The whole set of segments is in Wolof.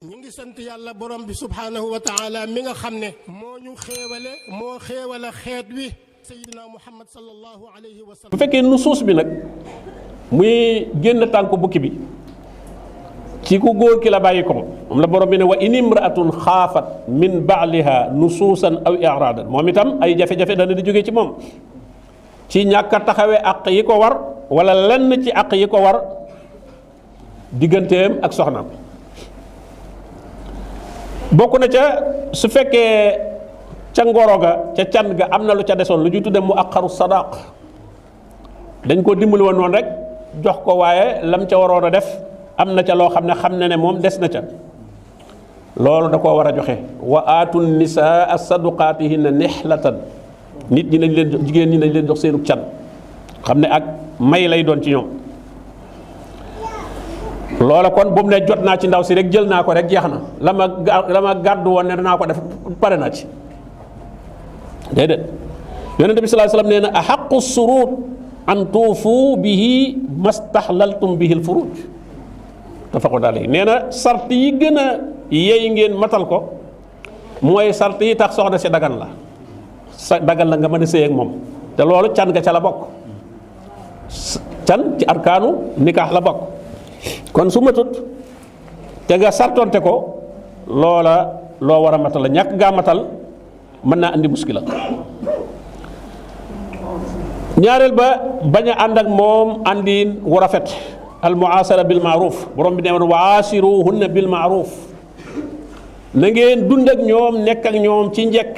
ñu ngi sant yàlla borom bi subhaanahu wa taala mi nga xam ne moo ñu xéewale moo xéewale xeet wi sayyidina muhammad sallallahu alayhi wa sallam. bu fekkee nusuus bi nag muy génn tànk bukki bi ci ku góor ki la bàyyi ko moom la borom bi ne wa in imraatun xaafat min baaliha nusuusan aw iraadan moom itam ay jafe-jafe dana di jóge ci moom ci ñàkk a taxawee àq yi ko war wala lenn ci àq yi ko war digganteem ak soxnaam. bokk na ca su fekkee ca ngoro ga ca can ga am na lu ca desoon lu ñu tudde mu aqaru sadaq dañ ko dimbali woon noonu rek jox ko waaye lam ca waroon a def am na ca loo xam ne moom des na ca loolu da koo war a joxe wa aatu nisaa saduqaatihinna nihlatan nit ñi nañ leen jox jigéen ñi nañ leen jox seenu can xam ne ak may lay doon ci ñoom. loola kon bu mu ne jot naa ci ndaw si rek jël naa ko rek jeex na la ma gàddu woon ne danaa ko def pare naa ci déedéet yonente bi sallallahu alayhi wasallam nee na ahaqu surut an tuufu bihi mastahlaltum bihi al furuj tafaqun alayhi nee na sart yi gën a yey ngeen matal ko mooy sart yi tax soxna si dagan la sa dagan la nga mën a sëy ak moom te loolu can nga ca la bokk can ci arkaanu nikaax la bokk kon su matut te nga sartonte ko loola loo war a matal la ñàkk gaa matal mën naa andi muskila ñaareel ba bañ a ànd ak moom àndiin wu rafet al muasara bil maaruf borom bi ne woon wa aasiruhunna bil maaruf na ngeen dund ak ñoom nekk ak ñoom ci njekk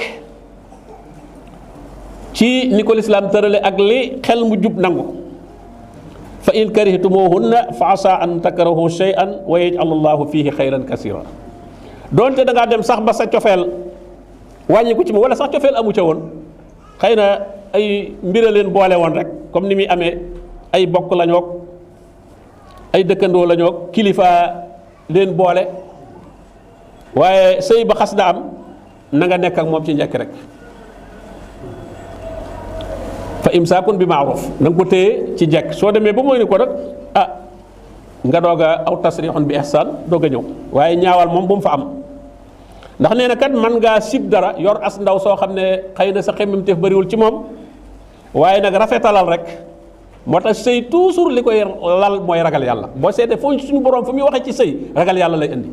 ci ni ko lislaam tërale ak li xel mu jub nangu fa in karihtumuhunna fa asa an takrahu shay'an wa yaj'al allahu fihi xayran kasira donte da ngaa dem sax ba sa cofeel wàññi ko ci moom wala sax cofeel amu ca woon xëy na ay mbira leen boole woon rek comme ni muy amee ay bokk lañook ay dëkkandoo lañook kilifa leen boole waaye sëy ba xas na am na nga nekk ak moom ci njëkk rek fa imsaakun bi maaruf na nga ko téye ci njëkk soo demee ba mooy ni ko nag nga doog a aw tasrixun bi ihsaan doog a ñëw waaye ñaawal moom bu mu fa am ndax nee na kat man ngaa sib dara yor as ndaw soo xam ne xëy na sa xemmemteef bariwul ci moom waaye nag rafetalal rek moo tax sëy toujours li koy lal mooy ragal yàlla boo seetee foo suñu borom fu muy waxee ci sëy ragal yàlla lay indi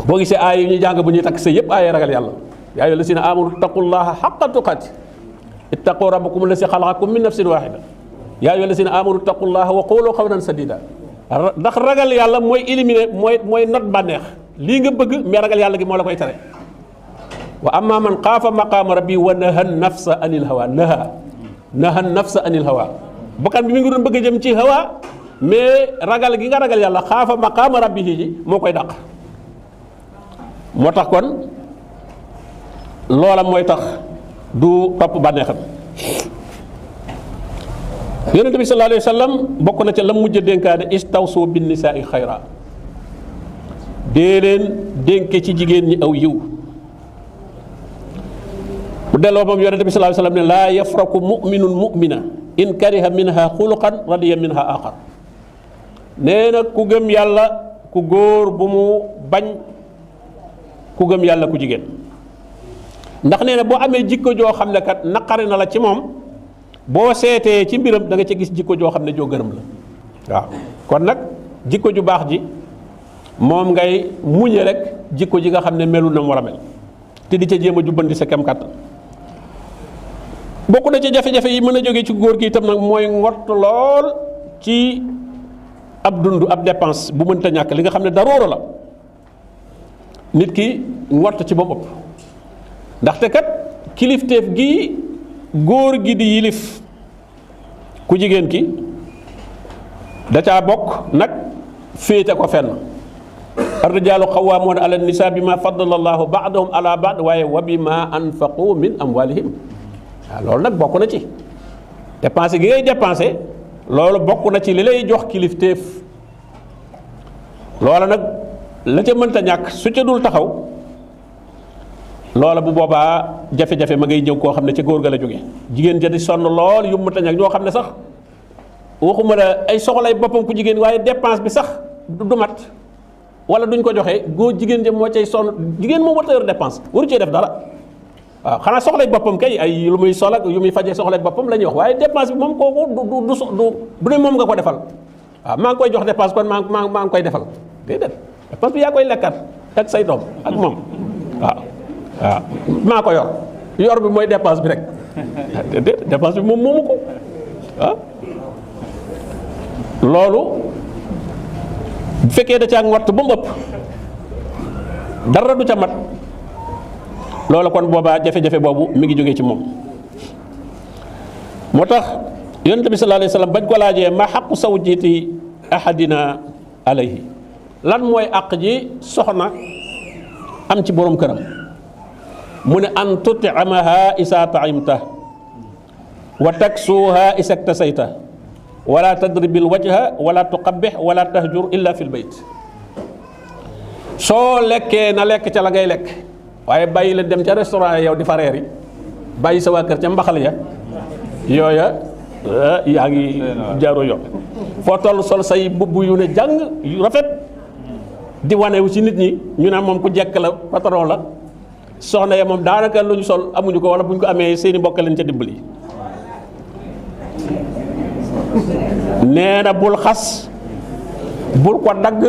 boo gisee aay yu ñuy jàng bu ñuy takk sëy yëpp aay ragal yàlla yaa ayyuhal lazina aamanu ittaqullaha haqqa tuqaati ittaqu rabbakum allasi xalaqakum min nafsin waxida yaa ayyuhal lazina aamanu ittaqullaha wa qulu qawlan sadida ndax ragal yàlla mooy éliminer mooy not bànneex lii nga bëgg mais ragal yàlla gi moo la koy tere wa amma man xaafa maqaama rabbi wa naha nafsa anil hawa naha nafsa anil hawa bakkan bi mi ngi doon bëgg a jëm ci hawa mais ragal gi nga ragal yàlla xaafa maqaama rabbi ji moo koy dàq moo tax kon loola mooy tax du topp bànneexam yonente bi sallallahu alayhi wa sallam bokk na ca la mujj a dénkaane istawsu bin nisaai xayra dee leen dénke ci jigéen ñi aw yiw bu delloo moom yonente bi sallallahu alayhi wa sallam ne laa yafraku muminun mumina in kariha minha xuluqan radiya minha axar nee na ku gëm yàlla ku góor bu mu bañ ku gëm yàlla ku jigéen ndax nee na boo amee jikko joo xam ne kat naqari na la ci moom boo seetee ci mbiram da nga ca gis jikko joo xam ne joo gërëm la waaw kon nag jikko ju baax ji moom ngay muñe rek jikko ji nga xam ne melul na mu war a mel te di ca jéem a jubbandi sa kem kàttan bokk na ci jafe-jafe yi mën a jógee ci góor gi itam nag mooy ngott lool ci ab dund ab dépense bu mënta ñàkk li nga xam ne darooro la nit ki ngott ci ba mu ëpp ndaxte kat kilifteef gi góor gi di yilif ku jigéen ki da caa bokk nag féete ko fenn ar-rijaalu qawwaamuuna ala nisaa bi ma faddala allahu ba'dahum ala ba'd waaye wa bi ma anfaqu min amwalihim waaw loolu nag bokk na ci dépensé gi ngay dépensé loolu bokk na ci li lay jox kilifteef loola nag la ca mënta ñàkk su ca dul taxaw loola bu boobaa jafe-jafe ma ngay ñëw koo xam ne ca góor ga la jóge jigéen ja di sonn lool yu mënta ñàkk ñoo xam ne sax waxuma la ay soxlay boppam ku jigéen waaye dépense bi sax du mat wala duñ ko joxe góor jigéen jëm moo cay sonn jigéen moom warta yor dépense waru cee def dara waaw xanaa soxlay boppam kay ay lu muy sol ak yu muy fajee soxlay boppam la ñuy wax waaye dépense bi moom kooku du ne moom nga ko defal waaw maa ngi koy jox dépense kon maa ngi koy defal déedéet dépense bi yaa koy lekkat ak say doom ak moom waaw maa ko yor bi mooy dépense bi rek déedéet dépense bi moom moomu ko ah loolu bu fekkee da caa ngott ba mu ëpp dara du ca mat loolu kon boobaa jafe-jafe boobu mi ngi jógee ci moom moo tax yonent bi sallallahu alayhi wa sallam bañ ko laajee ma xaqu zawjati ahadina alayhi lan mooy àq ji soxna am ci borom këram mu ne an tut'amaha isa ta'imta wa taksuha isa iktasayta wala tadribil wajha wala tuqabbih wala tahjur illa fil bayt soo lekkee na lekk ca la ngay lekk waaye bàyyi leen dem ca restaurant yow di fa reer yi bàyyi sa waa kër ca mbaxal ya yooya yaa ngi jaaru yoon foo toll sol say mbubb yu ne jàng yu rafet di wanewu ci nit ñi ñu ne moom ku jekk la patron la soxna ya moom daanaka lu ñu sol amuñu ko wala bu ñu ko amee seeni mbokk leen ca dimbali nee na bul xas bul ko dagg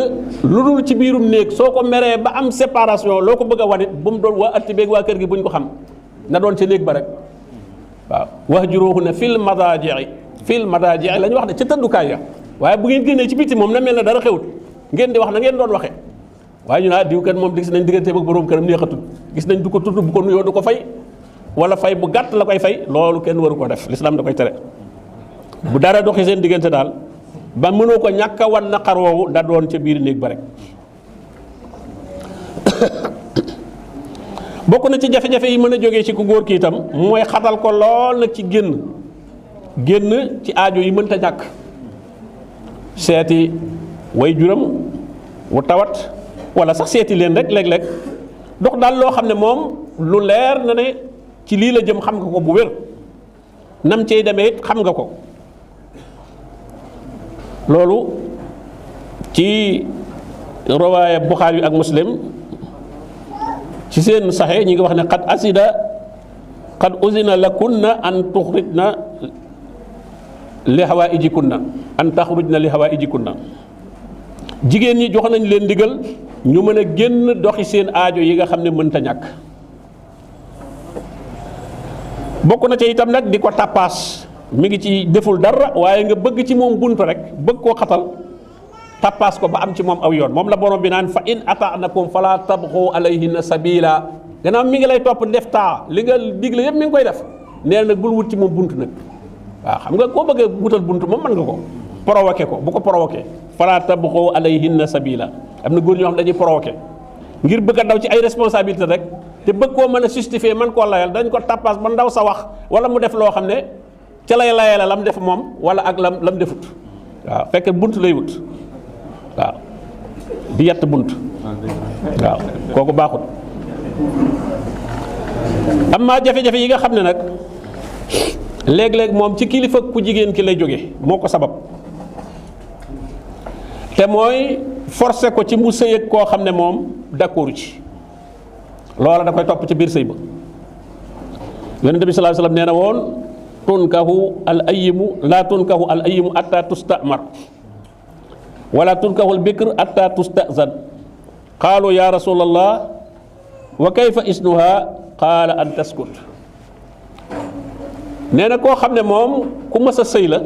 lu dul ci biirum néeg soo ko meree ba am séparation loo ko bëgg a wanit bu mu doon waa atti beeg waa kër gi buñ ko xam na doon ca néeg ba rek waaw wahjuruhunna fil madaaji'i la ñu wax de ca tëddukaay ya waaye bu ngeen génnee ci biti moom na mel na dara xewut ngeen di wax na ngeen doon waxee waaye ñu naa diw kat moom gis nañ digganteem ak borom këram neexatul gis nañ du ko tudd bu ko nuyoo du ko fay wala fay bu gàtt la koy fay loolu kenn waru ko def lislaam da koy tere bu dara doxi seen diggante daal ba mënoo ko ñàkk a wan naqar woowu da doon ca biir néeg ba rek bokk na ci jafe-jafe yi mën a jógee ci ku góor ki itam mooy xatal ko lool nag ci génn ci aajo yi mënta ñàkk seeti way juram wu tawat wala sax seeti leen rek léeg-léeg dox daal loo xam ne moom lu leer na ne ci lii la jëm xam nga ko bu wér nam cey demee it xam nga ko loolu ci rawaaya Buxaari ak Muslim ci seen saxe ñi ngi wax ne qad uzina lakunna an tuxrijna li hawaa'ijikunna an taxrujna li hawaa'ijikunna jigéen ñi jox nañ leen ndigal ñu mën a génn doxi seen aajo yi nga xam ne mënta ñàkk bokk na ca itam nag di ko tappaas mi ngi ci deful dara waaye nga bëgg ci moom buntu rek bëgg koo xatal tappaas ko ba am ci moom aw yoon moom la borom bi naan fa in ata'nakum fala tabghu alayhinna sabila gannaaw mi ngi lay topp def taa li nga digle yëpp mi ngi koy def nee nag bul wut ci moom buntu nag waaw xam nga koo bëggee wutal buntu moom mën nga ko provoqué ko bu ko provoqué fala tabghu alayhinna sabila am na góor ñoo xam dañuy provoqué ngir bëgg a daw ci ay responsabilité rek te bëgg koo mën a justifier man koo layal dañ ko tappaas ba ndaw sa wax wala mu def loo xam ne ca lay layala lam def moom wala ak lam defut waaw fekk bunt lay wut waaw di yett bunt waaw kooku baaxut am maa jafe-jafe yi nga xam ne nag léeg-léeg moom ci kilifa ku jigéen ki lay jóge moo ko sabab te mooy forcé ko ci mu sëy ak koo xam ne moom d'accord ci loola da koy topp ci biir sëy ba yonent bi sallallahu alayhi wasallam nee na woon laa tunkahu al ayyimu atta tustamar wala tunkahu al bikr atta tustazan qaalu ya rasulallah wa kayfa isnuha qaala an taskut nee na koo xam ne moom ku mës a sëy la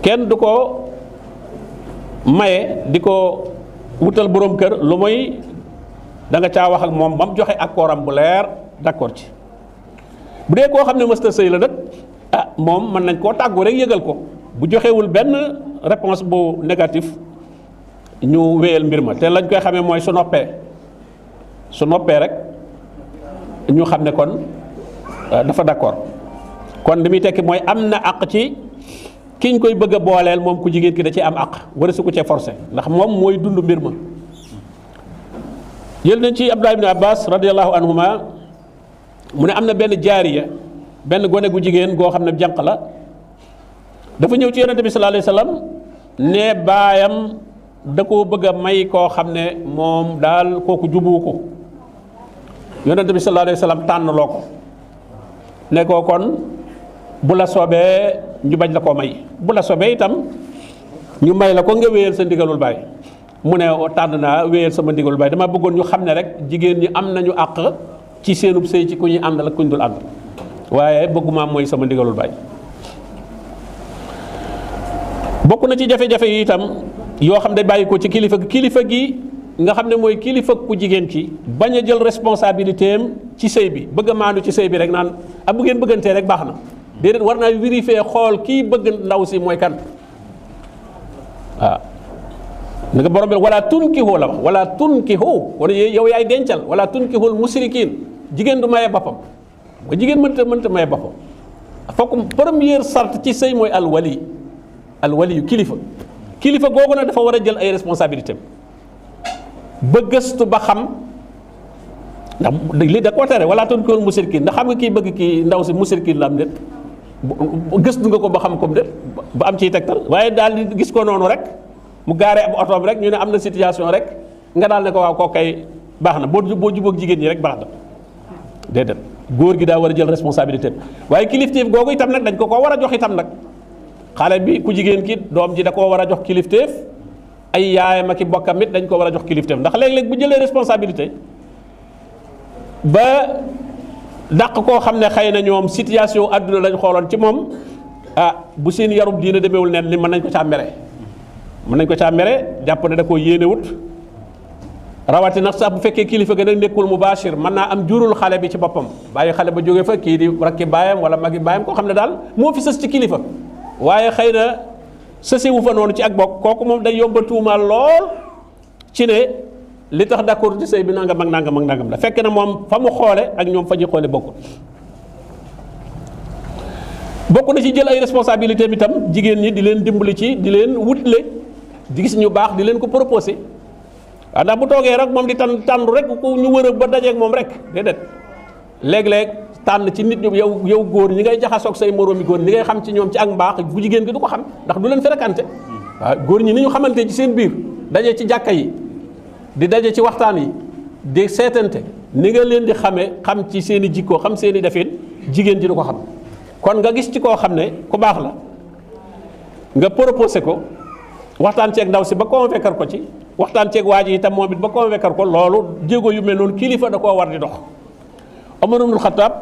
kenn du ko maye di ko wutal boroom kër lu mooy da nga caa wax ak moom ba mu joxe accord am bu leer d'accord ci bu dee koo xam ne mësta sëy la nag moom mën nañ koo tàggu rek yëgal ko bu joxewul benn réponse bu négatif ñu wéyal mbir ma te lañ koy xamee mooy su noppee rek ñu xam ne kon dafa d'accord kon li muy tekki mooy am na àq ci kiñ koy bëgg a booleel moom ku jigéen ki da ci am àq wara su ko cee forcé ndax moom mooy dund mbir ma jël nañ ci Abdullah ibn Abbas radiyallahu anhuma mu ne am na benn jaariya benn gone gu jigéen goo xam ne jànq la dafa ñëw ci yonente bi sallallahu alayhi wasallam ne baayam da koo bëgg a may koo xam ne moom daal kooku jubu ko yonent bi sallallahu alayhi wa sallam tànn loo ko ne ko kon bu la soobee ñu bañ la koo may bu la soobee itam ñu may la ko nga wéyal sa ndigalul baay mu ne tànn naa wéyal sama ndigalul baay dama bëggoon ñu xam ne rek jigéen ñi am nañu àq ci seenub sëy ci ku ñuy àndal ak ku ñu dul ànd waaye bëgguma mooy sama ndigalul baay. bokk na ci jafe-jafe yi itam yoo xam ne bàyyi ko ci kilifa gi nga xam ne mooy kilifa ku jigéen ki bañ a jël responsabilité am ci sëy bi bëgg a maandu ci sëy bi rek naan bu ngeen bëggantee rek baax na déedéet war naa vérifier xool kii bëgg ndaw si mooy kan waaw. nga borom bi wala tunkihu la wax wala tunkihu wala yow yaay dencal wala tunkihul musrikin jigéen du maye boppam ba jigéen mënta maye boppam fokk première sart ci sëy mooy alwali yu kilifa googu nag dafa war a jël ay responsabilités ba gëstu ba xam ndax li da koo tere wala tunkihul musrikin ndax xam nga kii bëgg kii ndaw si musrikin la am déet gëstu nga ko ba xam comme déet ba am ciy tegtal waaye daal di gis ko noonu rek mu gaaree ab otoom rek ñu ne am na situation rek nga daal ne ko waaw koo kay baax na boo jubóog jigéen ñi rek baax na déedéet góor gi daa war a jël responsabilité waaye kilifteef googu itam nag dañ ko war a jox itam nag xale bi ku jigéen ki doom ji da koo war a jox kilifteef ay yaayam ak i bokkam it dañ ko war a jox kilifteef ndax léeg-léeg bu jëlee responsabilité ba dàq koo xam ne xëy na ñoom situation adduna lañ xooloon ci moom bu seen yarub diina demeewul neen li mën nañ ko caa mere jàpp ne da koo yéenewut rawati nag sax bu fekkee kilifa ga nag nekkul mubashir mën naa am jurul xale bi ci boppam bàyyi xale ba jóge fa kii di rakki baayam wala magi baayam koo xam ne daal moo fi sës ci kilifa waaye xëy na sësewu fa noonu ci ak bokk kooku moom day yomba tuumaal lool ci ne li tax d'accord ci sëy bi nangam ak nangam la fekk na moom fa mu xoole ak ñoom fa ñu xoole bokkul bokk na ci jël ay responsabilité bi tam jigéen ñi di leen dimbali ci di leen wutle di gis ñu baax di leen ko proposé waaw ndax bu toogee rek moom di tàndu rek ku ñu wër ba dajeeg moom rek déedéet léeg-léeg tànn ci nit ñu yow góor ñi ngay jaxasoog say moroomi góor ñi ngay xam ci ñoom ci ak mbaax bu jigéen gi du ko xam ndax du leen fréquenté waaw góor ñi ni ñu xamante ci seen biir daje ci jàkka yi di daje ci waxtaan yi di seetante ni nga leen di xamee xam ci seen i jikkoo xam seen i defin jigéen ji du ko xam kon nga gis ci koo xam ne ku baax la nga proposé ko waxtaan ceeg ndaw si ba convaincre ko ci waxtaan ceeg waa ji itam moom it ba convaincre ko loolu jéego yu mel noonu kilifa da koo war di dox. Omar ibnul Xataab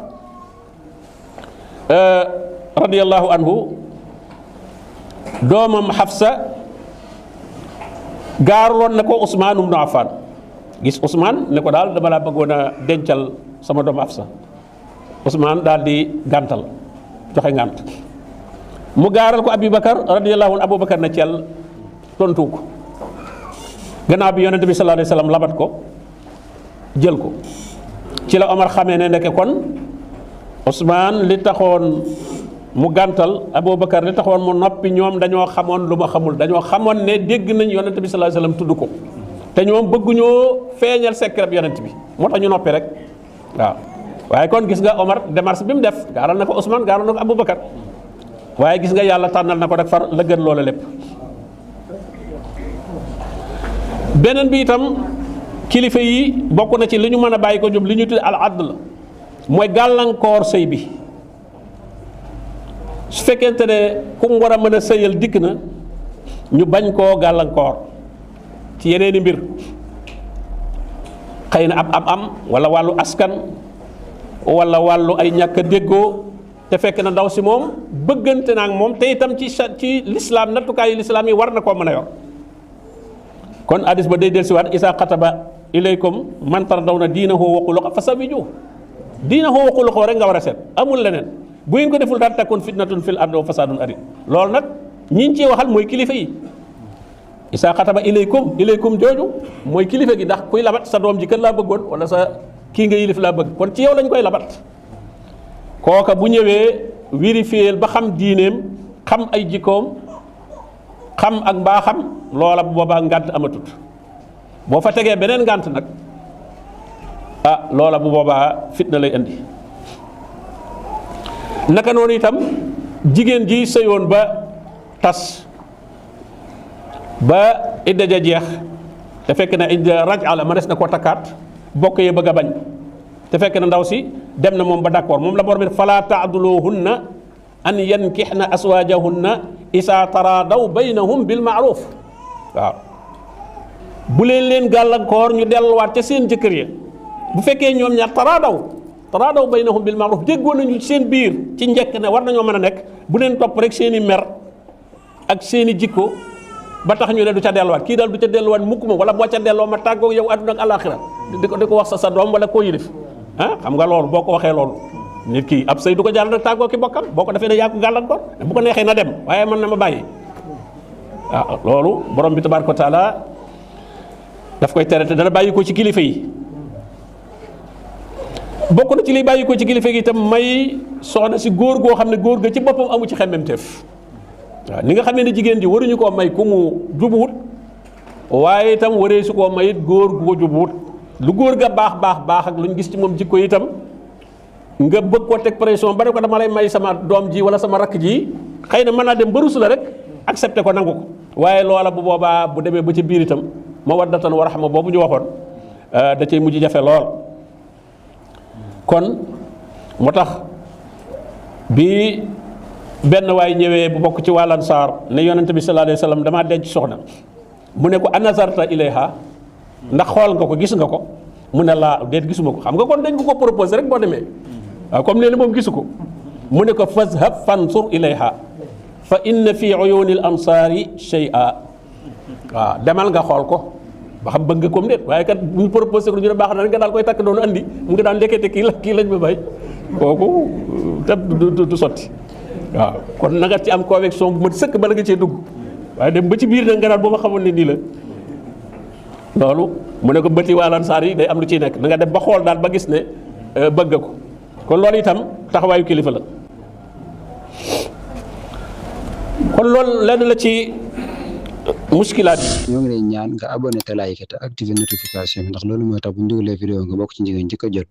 radiyallahu anhu doomam Xafsa gaaruloon na ko Ousmane ibnu Affan gis Ousmane ne ko daal dama laa bëggoon a dencal sama doom Xafsa Ousmane daal di gàntal joxe ngànt mu gaaral ko Abubakar radiyallahu anhu Abubakar na ceel tontu ko gannaaw bi yonente bi sallallahu alayhi wa sallam labat ko jël ko ci la Omar xamee ne ndeke kon Ousmane li taxoon mu gàntal Abubakar li taxoon mu noppi ñoom dañoo xamoon lu ma xamul dañoo xamoon ne dégg nañ yonente bi sallallahu alayhi wa sallam tudd ko te ñoom bëgguñoo feeñal secret bi yonente bi moo tax ñu noppi rek waaw waaye kon gis nga Omar démarche bi mu def gaaral na ko Ousmane gaaral na ko Abubakar waaye gis nga yàlla tànnal na ko rek far la gën loola lépp beneen bi itam kilifa yi bokk na ci li ñu mën a bàyyi ko jub li ñu tudd al adl mooy gàllankoor sëy bi su fekkente ne ku mu war a mën a sëyal dikk na ñu bañ koo gàllankoor ci yeneeni mbir xëy na ab am wala wàllu askan wala wàllu ay ñàkk a déggoo te fekk na ndaw si moom bëggante naa ak moom te itam ci lislaam nattukaayu lislaam yi war na koo mën a yor kon hadis ba day dellusiwaat isa xataba ilaykum man tardawna diinahu wa xuluqahu fa zawwijuhu diinahu wa xuluqahu rek nga war a seet amul leneen bu ngeen ko deful daal takun fitnatun fil ardi wa fasadun arid loolu nag ñi ciy waxal mooy kilifa yi isa xataba ilaykum jooju mooy kilifa gi ndax kuy labat sa doom ji kën laa bëggoon wala sa kii nga yilif laa bëgg kon ci yow lañ koy labat kooka bu ñëwee vérifier ba xam diineem xam ay jikkoom xam ak mbaaxam loola bu boobaa ngànt amatut boo fa tegee beneen ngànt nag loola bu boobaa fitna lay indi naka noonu itam jigéen ji sëyoon ba tas ba idda ja jeex te fekk na idda raj'a la ma des na koo takkaat bokk yee bëgg a bañ te fekk na ndaw si dem na moom ba d'accord moom la borom bi fala ta'duluhunna an yankihna aswaajahunna isa taradaw baynahum bil ma'ruf waaw bu leen gàllankoor ñu delluwaat ca seen jëkkër ya bu fekkee ñoom ñaar taraadaw baynahum bil ma'ruf déggoo nañu seen biir ci njëkk ne war nañoo mën a nekk bu leen topp rek seen i mer ak seen i jikko ba tax ñu ne du ca delluwaat kii daal du ca delluwaat mukk ma wala boo ca delloo ma tàggoog yow àdduna ak àllaaxira di ko wax sa doom wala koo yilif xam nga loolu boo ko waxee loolu nit ki ab sëy du ko jàll rek tàggoo ki bokkam boo ko defee ne yaa ko gàllankoor bu ko neexee na dem waaye mën na ma bàyyi loolu borom bi tabaaraka wa taala daf koy tere te dana bàyyi ko ci kilifa yi bokk na ci liy bàyyi ko ci kilifa gi itam may soxna si góor goo xam ne góor ga ci boppam amu ci xemmemteef waaw ni nga xamee ne jigéen ji waruñu koo may ku mu jubuwut waaye itam waree su koo may it góor gu ko jubuwut lu góor ga baax ak lu ñu gis ci moom jikko itam nga bëgg koo teg pression ba ne ko dama lay may sama doom ji wala sama rakk ji xëy na mën naa dem ba rus la rek accepté ko nangu ko waaye loola bu boobaa bu demee ba ci biir itam mawaddatan wa rahma boobu ñu waxoon da cay mujj jafe lool kon moo tax bi benn waay ñëwee bu bokk ci waa Ansaar ne yonente bi sallallahu alayhi wa sallam damaa denc soxna mu ne ko anazarta ilayha ndax xool nga ko gis nga ko mu ne laa déet gisuma ko xam nga kon dañ ko proposé rek boo demee waaw comme nee na moom gisu ko mu ne ko fazhab fansur ilayha fa inna fi uyunil ansaari shay'a waaw demal nga xool ko ba xam bëgg nga comme déet waaye kat bu ñu proposé ko ñu ne baax na rek nga daal koy takk doonu andi mu ngi daan ndekkete kii lañ ma bay kooku te du sotti waaw kon na nga ci am conviction bu ma sëkk bala nga cee dugg waaye dem ba ci biir nag nga daal boo ma xamoon ne nii la loolu mu ne ko bëti waa Ansaar yi day am lu ciy nekk da nga dem ba xool daal ba gis ne bëgg ko kon loolu itam taxawaayu kilifa la kon loolu lenn la ci muskilaat yi. ñoo ngi lay ñaan nga abonné te like te activer notification bi ndax loolu mooy tax bu ñu dugalee vidéo nga bokk ci njëkk a jot.